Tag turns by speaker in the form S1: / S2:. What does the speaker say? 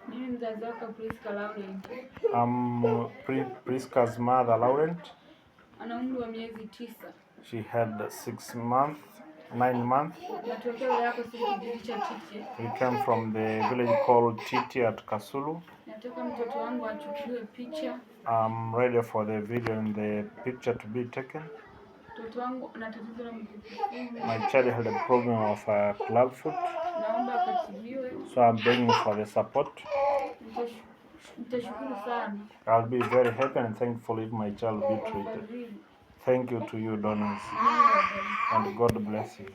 S1: Mimi mzazi wake Priska Laurent.
S2: I'm Priska's mother, Laurent.
S1: Ana umri wa miezi 9.
S2: She had 6 months, 9 months.
S1: Natokea wilaya Kasulu, kijiji cha Tite.
S2: We came from the village called Titi at Kasulu.
S1: Nataka mtoto wangu achukuliwe picha.
S2: I'm ready for the video and the picture to be taken.
S1: Mtoto wangu ana tatizo la mguu kufura.
S2: My child had a problem of a club foot,
S1: Naomba akatibiwe.
S2: So I'm begging for the support.
S1: Nitashukuru sana
S2: I'll be very happy and thankful if my child be treated.
S1: wafadhili.
S2: Thank you to you donors,
S1: Mungu awabariki.
S2: And God bless you.